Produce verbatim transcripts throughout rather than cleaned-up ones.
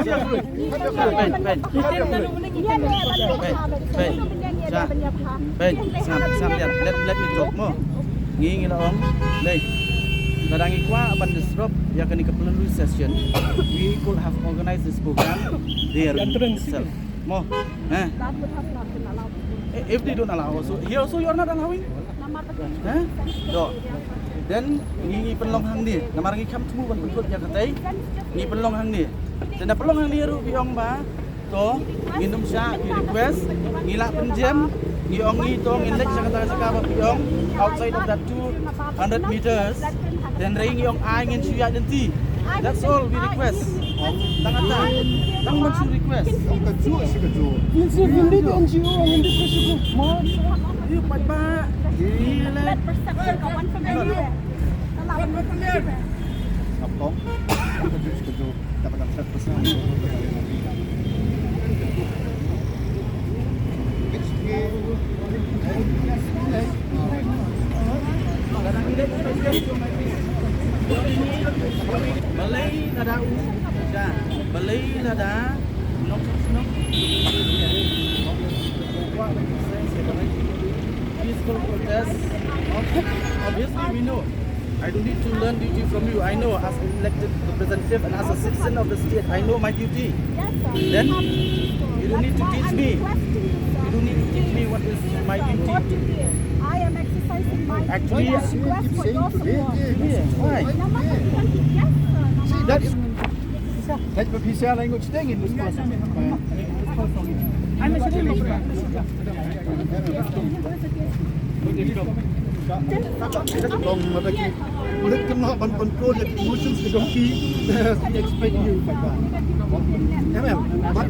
Peit, peit. Peit, peit. Sngap, sngap, let, let me talk mo. Ngi ngi la ong. Lei. Lada ngi kwah ban disrupt ïa kane ka plenary session, we could have organized this program there itself. Mo. Eh? If they don't allow also, here also you are not allowing? Eh? Doh. Then ngi ngi pynlong hangne. Namar ngi kham thmu ban pynkut ïa katei. Ngi pynlong hangne. Te na pynlong hangne ruh phi ong ba To, ngin ym shah, we request, ngi lah pynjem, ngi ong ngi to, ngin leit sha kata ka jaka ba phi ong, outside of that two hundred meters, hynrei ngi ong ai ngin shu ïaid lynti. That's all we request. Tang kata, tang ban shu request. Ong ka juh shi ka juh. Ngin shu lynti ka N G O, ngin request shu. Ïa pat ba. Ïa leh. Ngap kong. Ong ka juh shi ka juh. Balei lada u, ja, balei lada, nok, nok. Peaceful protest. Obviously, we know. I don't need to learn duty from you. I know, as an elected representative and as a citizen of the state, I know my duty. Yes, sir. Then you don't need to teach me. You don't need to teach me what is my duty. What duty? I am exercising my duty. Actually, I request for your support. Why? See, that is. Let me be share language thing in this person. Kong mata ki, lut kem noh ban control ïa ki emotions ki dong ki, ki expect you. Em, em. But,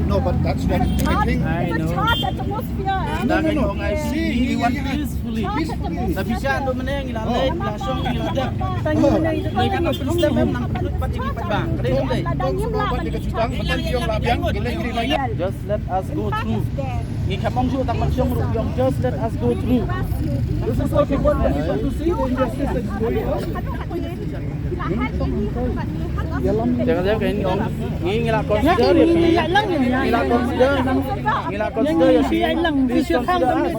no, but that's what I think. I know. No, no, no. See, you want peacefully. Tapi sha tu meneng ila lek, ila shong, ila dep. Lek kan apa step nang lut pat jing pat bang. Kena dei. Just let us go through. Ngi kham ong shu tang ban shong ruh ong, just let us go through. This is what we want to see, the injustice that is going on. Jangan, jangan, ngi ong, ngi, ngi la consider ïa phi. Ngi la consider, ngi la consider ïa phi. Please consider us.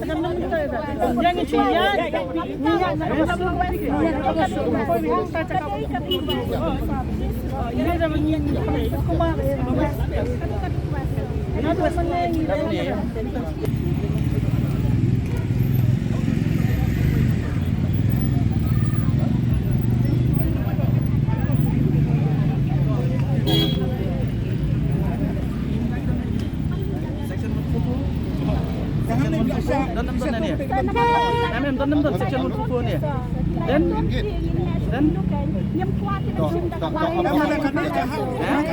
Section one four four. Section one four four. Don, don, don, ne. Em, em, don, don, don, section one four four ne. Then, then, eh?